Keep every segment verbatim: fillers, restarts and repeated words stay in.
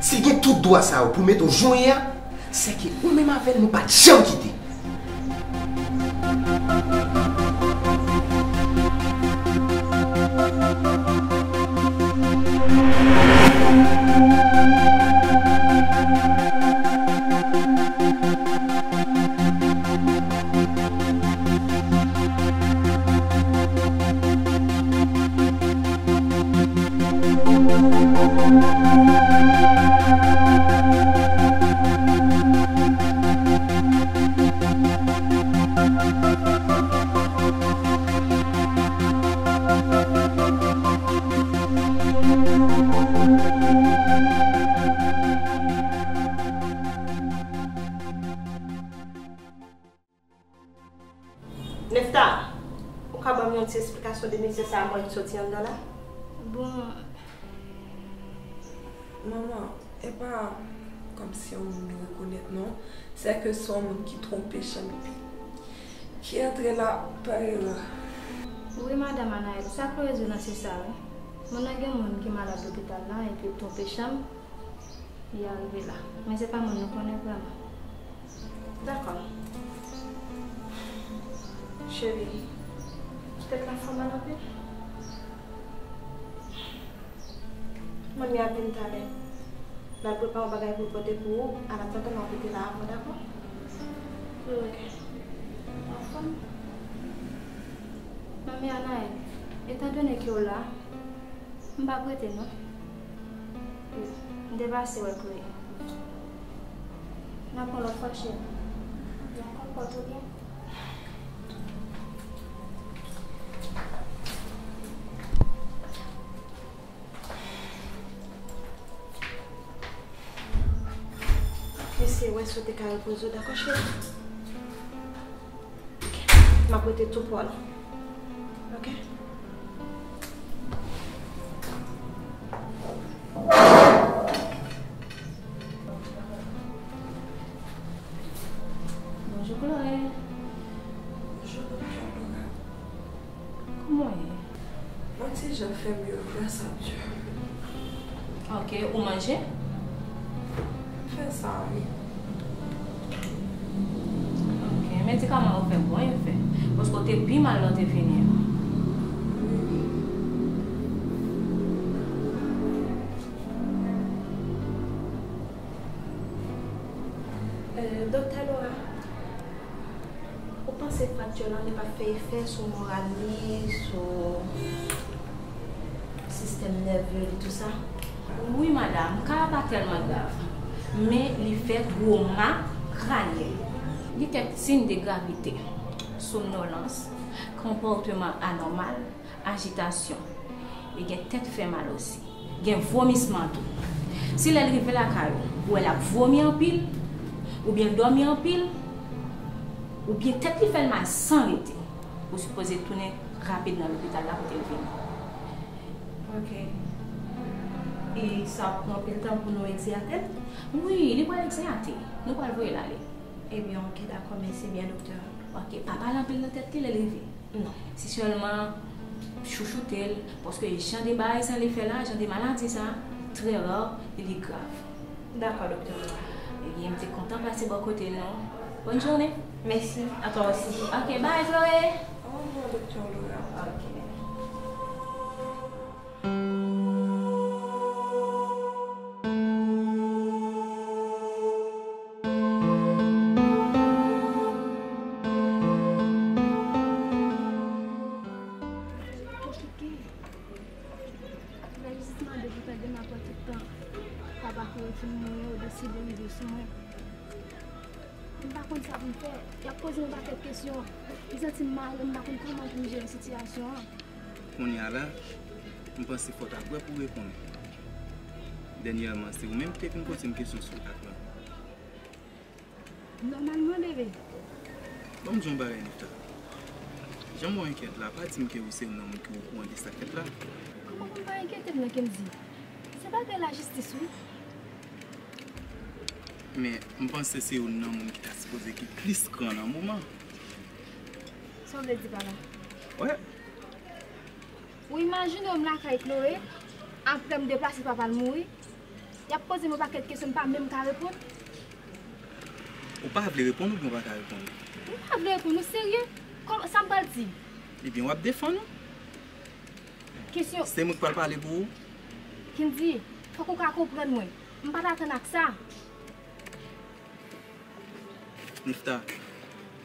Si l gen tout dwa sa yo pou mete w jan w ye a, sèke ou menm avè l nou pa t janm kite. Nefta, ou ka ban m yon ti esplikasyon de mesye sa a, mwen ki soti anndan la? Bon, manman, e pa kòmsi yon moun nou rekonèt, non. Sèke se yon moun ki twonpe chanm li, ki antre la pa erè. Wi, madanm Anaël, sa Chloé di w nan se sa, wi. Moun nan gen moun ki malad lopital la, epi l twonpe chanm, li arive la. Men se pa moun nou konnen vrèman. Dakò. Cheri, tèt la fè w mal anpil? Manmi ap vin talè. L al prepare yon bagay pou l pote pou ou. An atandan, m ap rete la avè w, dakò? Ok. Anfòm? Manmi Anaël, etandone ke w la, m p ap rete non. M te pase wè Chloé. N ap wè lòt fwa, cheri. Dakò, pòte w byen. Eseye wè si w te ka repoze w, dakò, cheri? Ok. M ap rete tou pwòl. Ok? Bonjou, Chloé. Bonjou, doktè Laura. Kòman w ye? Yon ti jan fèb yo, gras a Dye. Ok, ou manje? M fè sa, wi. Ok, medikaman yo fè bon efè. Paske w te pi mal lè w te vini an. Wi. Euh, doktè Laura, ou panse frakti lan li p ap fè efè sou moral li, sou sistèm nève li, tou sa? Wi, madanm, ka a pa tèlman grav, men li fè twoma kranyèl. Gen kèk siy de gravite: somnolans, konpòteman anòmal, ajitasyon, e gen tèt fè mal osi. Gen vomisman tou. Si lè l rive lakay ou, ou wè l ap vomi anpil, oubyen l dòmi anpil, oubyen tèt li fè l mal san rete, ou sipoze tounen rapid nan lopital la kote l vini. Ok. E sa ap pran anpil tan pou nou egzeyate l? Wi, li pral egzeyate. Nou pral voye l ale. Ebyen, ok, dakò, mèsi byen, doktè. Ok, pa pale anpil nan tèt li lè l rive. Non. Si sèlman chouchoute l, paske jan de bagay sa li fè la, jan de maladi sa, trè ra, e li grav. Dakò, doktè Laura. Ebyen, m te kontan pase bò kote l, non. Bòn jounen. Mèsi, a twa osi. Ok, bye, Chloé. Orevwa, doktè Laura. Ok. Konplike. Lè jis mande pou tande m apre tout tan. Papa Chloé fin mouri, yo deside rive sou mwen. M pa konn sa pou m fè. Y ap poze m yon pakèt kesyon. M santi m mare, m pa konn kòman pou m jere sitiyasyon an. Kounye a la, m panse fò w ta prè pou w reponn. Dènyèman, se ou menm ki te vin poze m kesyon sou atak lan. Nòmalman, bebe. Ban m di w yon bagay, Nefta. Jan m wè w enkyèt la, pa di m ke ou se youn nan moun ki okouran de sa k fèt la. Kòman pou m pa enkyete m nan, Kendy? Se bagay lajistis, wi. Men, m panse se youn nan moun ki ta sipoze gen plis kran nan moman. Sa w vle di pa la? Wè. Ou imajine w m lakay Chloé, apre m deplase papa l mouri, Y ap poze m yon pakèt kesyon m pa menm ka reponn. Ou pa vle reponn oubyen ou pa ka reponn? M pa vle reponn, ou serye? Kòman, sa m pral di? Ebyen, w ap defann ou. Kesyon. Se mwen k pral pale pou ou. Kendy, fòk ou ka konprann mwen. M pa t atann ak sa. Nefta,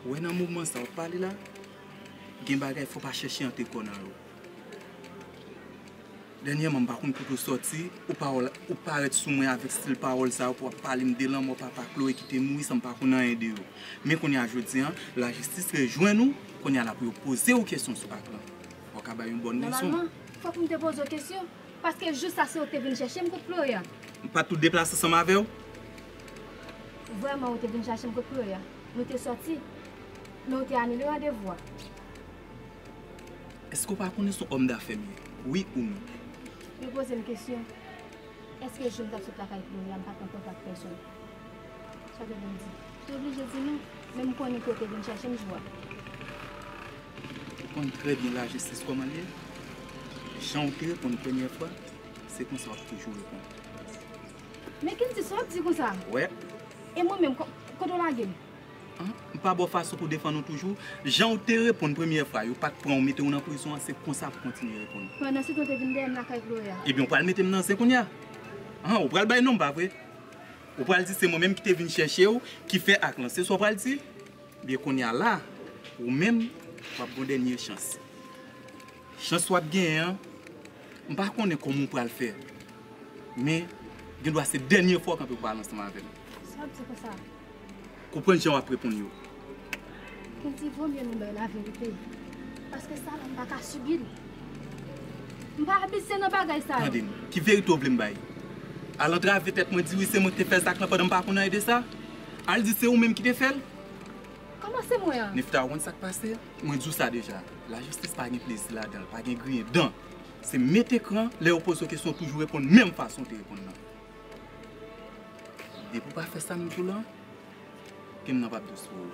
ou wè nan mouvman sa w ap pale la, gen bagay fò w pa chèche antre kò w nan yo. Dènyèman, m pa konn kote w sòti, ou pawòl, ou parèt sou mwen avèk stil pawòl sa yo pou w ap pale m de lanmò papa Chloé ki te mouri san m pa konn anyen de yo. Men kounye a jodi a, lajistis rejwenn ou, kounye a l ap yo poze w kesyon sou ak lan. Fò w ka bay yon bòn rezon. Nòmalman, fòk m te poze w kesyon, paske jou sa se ou k te vin chèche m kot Chloé a. M pa t tou deplase ansanm avè w? Vrèman, ou te vin chèche m kot Chloé a. Nou te sòti, men ou te anile randevou a. Èske w pa konnen se yon òm dafè m ye? Wi ou non? Yo poze m kesyon. Èske jou m t ap sot lakay Chloé a, m pa t an kontak pèsonn? Sa te vle m di? M te oblije di non, men m konnen ke w te vin chèche m jou a. Ou konn trè byen lajistis kòman l ye. Jan w te reponn premyè fwa, se konsa w ap toujou reponn. Men Kendy, sa w ap di konsa? Wè. E mwen menm, ko-, kote w lage m? An, m pa ba w fason pou w defann ou toujou. Jan w te reponn premyè fwa, yo pa t pran w mete w nan prizon an, se konsa pou w kontinye reponn. Pandansetan w te vin dèyè m lakay Chloé a. Ebyen, w pral mete m nan zen kounye a. An, ou pral bay non m, pa vre? Ou pral di se mwen menm ki te vin chèche w, ki fè ak lan. Se sa w pral di? Byen, kounye a la, ou menm, w ap gen yon dènye chans. Chans w ap genyen an, m pa konnen kòman w pral fè. Men, gendwa se dènye fwa w kanpe pou pale ansanm avè m. Sa w ap di konsa? Konprann jan w ap reponn yo. Kendy, vomye nou bay laverite. Paske sa la, m pa ka sibi l. M pa abitye nan bagay sa yo. Tande m, ki verite w vle m bay? Al antrave tèt mwen, di wi se mwen ki te fè zak lan pandan m pa konn anyen de sa? Al di se ou menm ki te fè l? Kòman se mwen an? Nefta, ou konn sa k pase? Mwen di w sa deja. Lajistis pa gen plezi ladan l, pa gen griyen dan. Se mete kran, lè yo poze w kesyon, toujou reponn menm fason w te reponn nan. Depi w pa fè sa m di w lan, ke m nan p ap dous pou ou.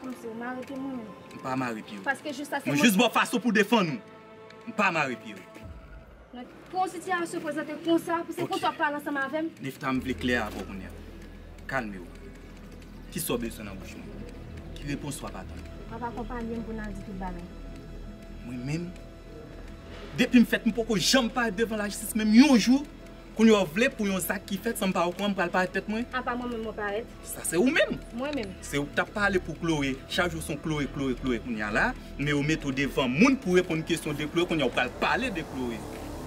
Kòmsi w mare pye mwen menm? M pa mare pye w. Paske jis sa se mwen. Mwen jis ba w fason pou w defann ou. M pa mare pye w. Donk, pou yon sitiyasyon prezante konsa, pou se konsa w ap pale ansanm avè m? Nefta, m vle klè avè w kounye a. Kalme w. Kisa w bezwen nan bouch mwen? Ki repons w ap atann? W ap akonpanye m pou n al di tout bagay. Mwen menm, depi m fèt, m poko janm parèt devan lajistis, menm yon jou. Kounye a w vle pou yon zak ki fèt san m pa okouran, m pral parèt tèt mwen? Apa mwen menm mwen parèt? Sa se ou menm. Mwen menm. Se ou k t ap pale pou Chloé. Chak jou se yon Chloé, Chloé, Chloé. Kounye a la, men yo mete w devan moun pou reponn kesyon de Chloé. Kounye a w pral pale de Chloé.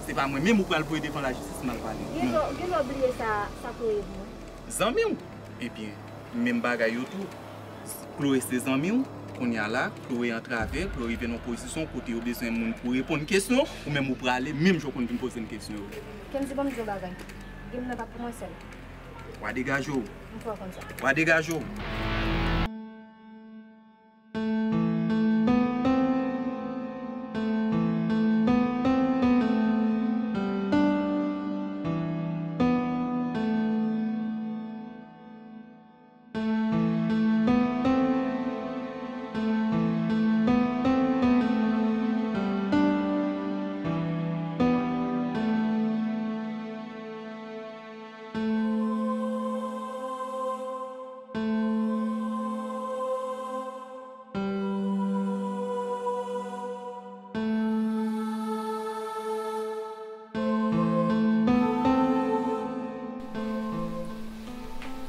Se pa mwen menm ou pral voye devan lajistis m al pale. Gen lè w, gen lè w bliye sa, sa Chloé di w. Zanmi w. Ebyen, menm bagay yo tou. Chloé se zanmi w. Kounye a la, Chloé antrave, Chloé rive nan yon pozisyon kote yo bezwen moun pou reponn kesyon, ou menm ou prale, menm jan w konn vin poze m kesyon yo. Kendy, ban m di w yon bagay. Game nan pa pou mwen sèl. W a degaje w. M fè w konn sa. W a degaje w.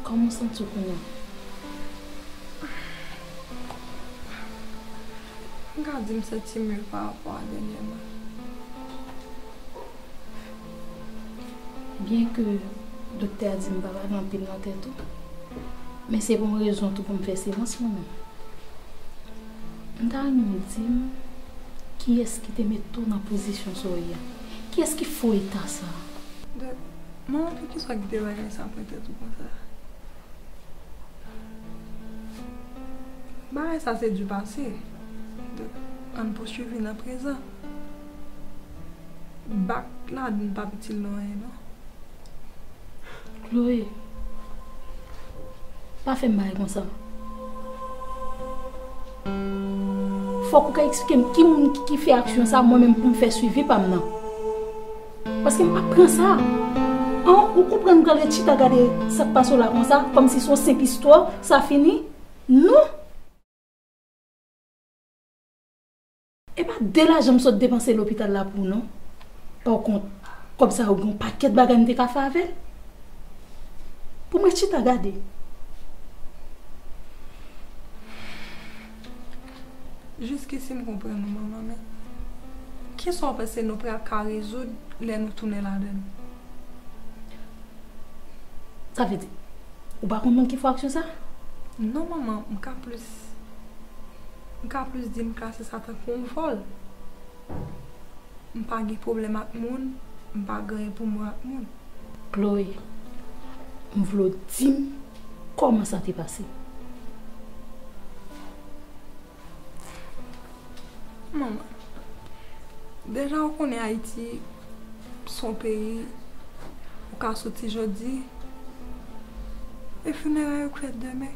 Kòman w santi w kounye a? M ka di m santi m miyo pa rapò a dènyèman. Byenke doktè a di m pa pale anpil nan tèt ou, men se pou yon rezon tou pou m fè silans mwen menm. M ta renmen w di m kiyès ki te mete w nan pozisyon sa w ye a? Kiyès ki fè w eta sa a? Dòk, manman, poukisa w kite bagay sa pran tèt ou konsa? Bagay sa se du passé. Donk, ann pouswiv vin nan prezan. Bak la, nou p ap itil nou anyen, non. Chloé, pa fè m bagay konsa. Fòk ou ka eksplike m ki moun ki, ki fè aksyon sa, mwen menm pou m fè swivi pa m nan. Paske m pa pran sa. An, ou konprann m pral ret chita gade sa k pase w la konsa, kòmsi se yon senp istwa, sa fini? Non! E pa de lajan m sot depanse lopital la pou w non. Pa kont, kòb sa yo gen yon pakèt bagay m te ka fè avè l. Pou mwen chita gade. Jiskisi m konprann ou, manman, men kisa w panse nou pral ka rezoud lè nou tounen ladan l? Sa vle di, ou pa konn moun ki fè aksyon sa? Non, manman, m ka plis, m ka plis di m klase sa tankou yon vòl. M pa gen pwoblèm ak moun, m pa gen anyen pou m wè ak moun. Chloé, m vle w di m kòman sa te pase. Manman, deja ou konnen Ayiti se yon peyi ou ka soti jodi e finerè yo k fèt demen.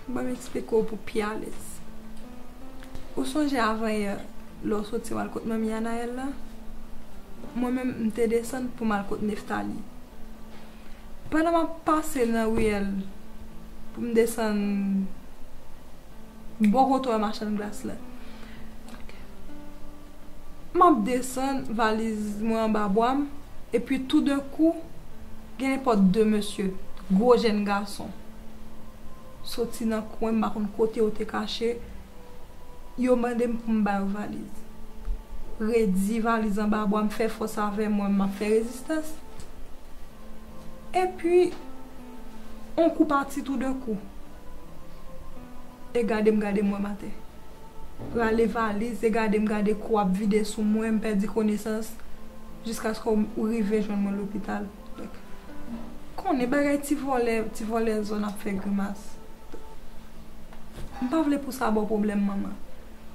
Ban m eksplike w pou pi alèz. Ou sonje avan yè, lè w soti w al kot manmi Anaël la? Mwen menm, m te desann pou m al kot Neftali. Pandan m ap pase nan riyèl pou m desann bò kote w wè machann glas la, m ap desann, valiz mwen anba bra m, epi toudenkou, gen nenpòt de mesye, gwo jèn gason, soti nan kwen, m pa konn kote yo te kache, yo mande m pou m ba yo valiz. Redi valiz anba bra m, fè fòs avè mwen, m ap fè rezistans. Epi, on kou pati toudenkou. E gade m, gade m wè m atè. Rale valiz, e gade m, gade kou ap vide sou mwen, m pèdi konesans, jiskaske w rive jwenn mwen lopital. Donk, konnen bagay ti vòlè, ti vòlè zòn ap fè grimas. M pa vle pou sa ba w pwoblèm, manman.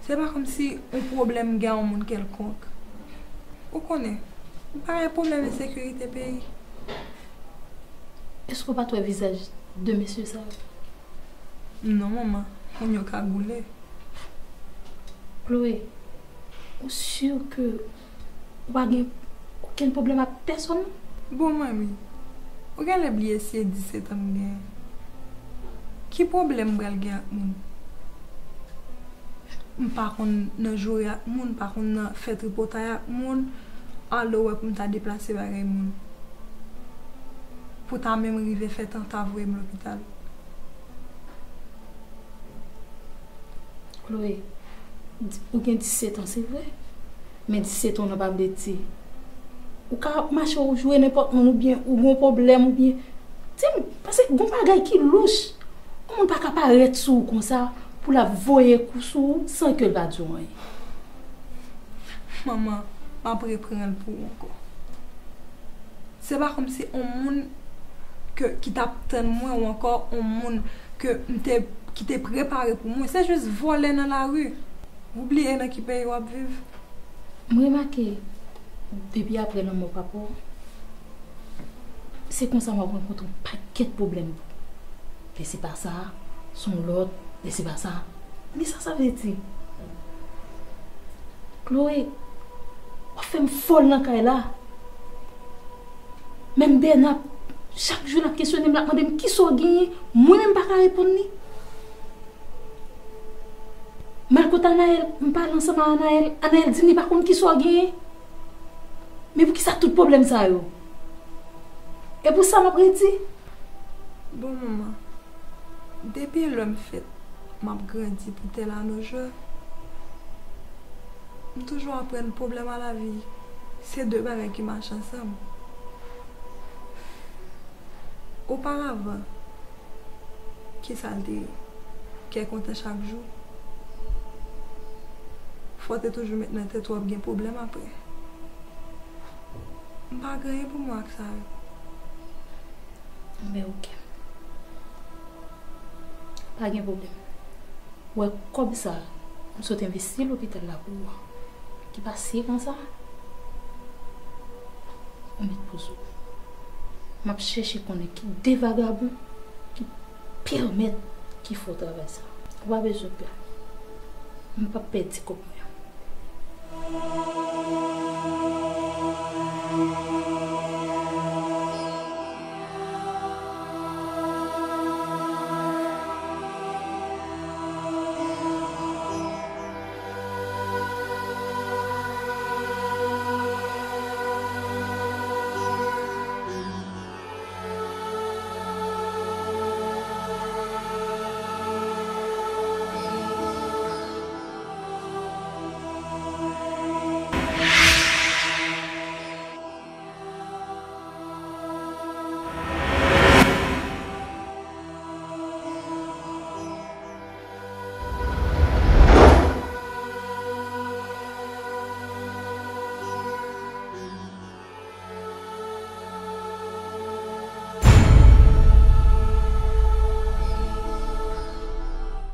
Se pa kòmsi yon pwoblèm gen yon moun kèlkonk. Ou konnen, m pa gen pwoblèm ensekirite peyi. Èske w pa t wè vizaj de mesye sa yo? Non, manman, moun yo kagoule. Chloé, ou si ke ou pa gen okenn pwoblèm ak pèsonn? Bon, manmi, ou genlè bliye si e disèt an m gen. Ki pwoblèm m pral gen ak moun? M pa konn nan joure ak moun, m pa konn nan fè tripotay ak moun, alò w wè pou m ta deplase bagay moun. Pou ta menm rive fè tanta voye m lopital. Chloé, di- ou gen disèt an, se vre. Men disèt an nan pa vle di ou ka ap mache ou joure nenpòt moun oubyen ou gen yon pwoblèm oubyen. Di m, paske gen yon bagay ki louch. Yon moun pa ka parèt sou ou konsa pou l ap voye kou sou ou san ke l pa di w anyen. Manman, m ap reprann l pou ou ankò. Se pa kòmsi yon moun ke, ki t ap tann mwen ou ankò yon moun ke m te, ki te prepare pou mwen. Se jis vòlè nan lari. Ou bliye nan ki peyi w ap viv? M remake, depi apre lanmò papa w, se konsa m ap rankontre yon pakèt pwoblèm. Lè se pa sa, se yon lòt, lè se pa sa. Men sa sa vle di? Chloé, w ap fè m fòl nan kay la. Menm Bèna, chak jou l ap kesyone m, l ap mande m kisa w genyen, mwen menm m pa ka reponn li. M al kot Anaël, m pale ansanm a Anaël, Anaël di m li pa konn kisa w genyen. Men poukisa tout pwoblèm sa yo? E pou sa m ap redi? Bon, manman, depi lè m fèt, m ap grandi pou tèl a no jou, m toujou aprann pwoblèm a lavi, se de bagay ki mache ansanm. Oparavan, kisa l te ye? Kè kontan chak jou? Fò w te toujou met nan tèt ou w ap gen pwoblèm apre. M pa gen anyen pou m wè ak sa yo. Men oke. Pa gen pwoblèm. Ou wè kòb sa a, m sot envesti lopital la pou ou an, ki pa si gran sa, ou met pou sou. M ap chèche konnen ki de vagabon ki pèmèt, ki fè w travay sa. Ou pa bezwen pè. M p ap pèdi kòb mwen.